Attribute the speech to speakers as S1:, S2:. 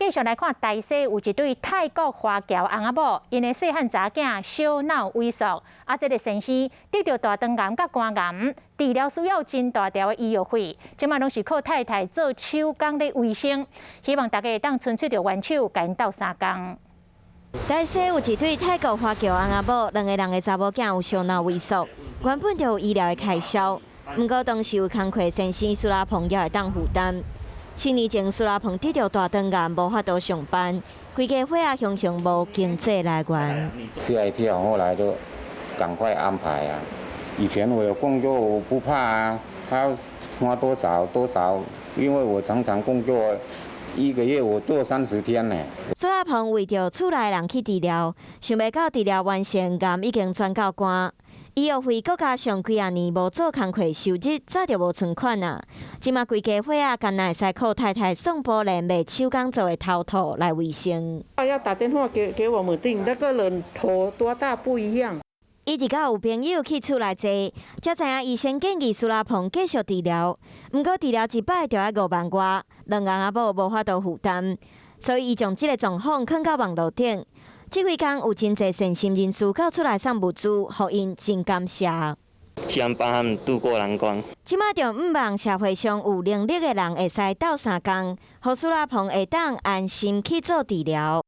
S1: 繼續來看台西有一對泰國華僑翁仔某，𪜶的細漢查囝小腦萎縮，啊，這个先生得著大腸癌佮肝癌，治療需要真大條的醫藥費，這馬攏是靠太太做手工咧維生，希望大家會當伸出著援手，共𪜶鬥相共。
S2: 台西有一對泰國華僑翁仔某，兩个人的查某囝有小腦萎縮，原本就有醫療的開銷，毋過當時有工課先生蘇拉鵬也會當負擔。4年前蘇拉鵬得著大腸癌，無法度上班，規家伙仔雄雄無經濟來源。
S3: 嚇一跳，後來就趕快安排啊！以前我有工作，我不怕啊，他花多少多少，因為我常常工作。一個月我做30天呢。
S2: 蘇拉鵬為著厝內人去治療，想袂到治療完成，癌已經轉到肝，醫藥費閣加上幾仔年無做工課收入，早就無存款啊！這馬規家伙仔，干焦會使靠太太宋波蓮賣手工做的頭套來維生。
S4: 要打電話給我們訂，那個人頭多大不一樣。
S2: 一直到有朋友去厝內坐，才知影醫生建議蘇拉鵬繼續治療。毋過治療一擺就愛5萬外，兩翁仔某無法度負擔，所以伊將這个狀況囥到網路頂。這幾工有真濟善心人士到厝內送物資，予𪜶真感謝。
S5: 希望幫他們渡過難關。
S2: 這馬就向望社會上有能力的人會使鬥相共，予蘇拉鵬會當安心去做治療。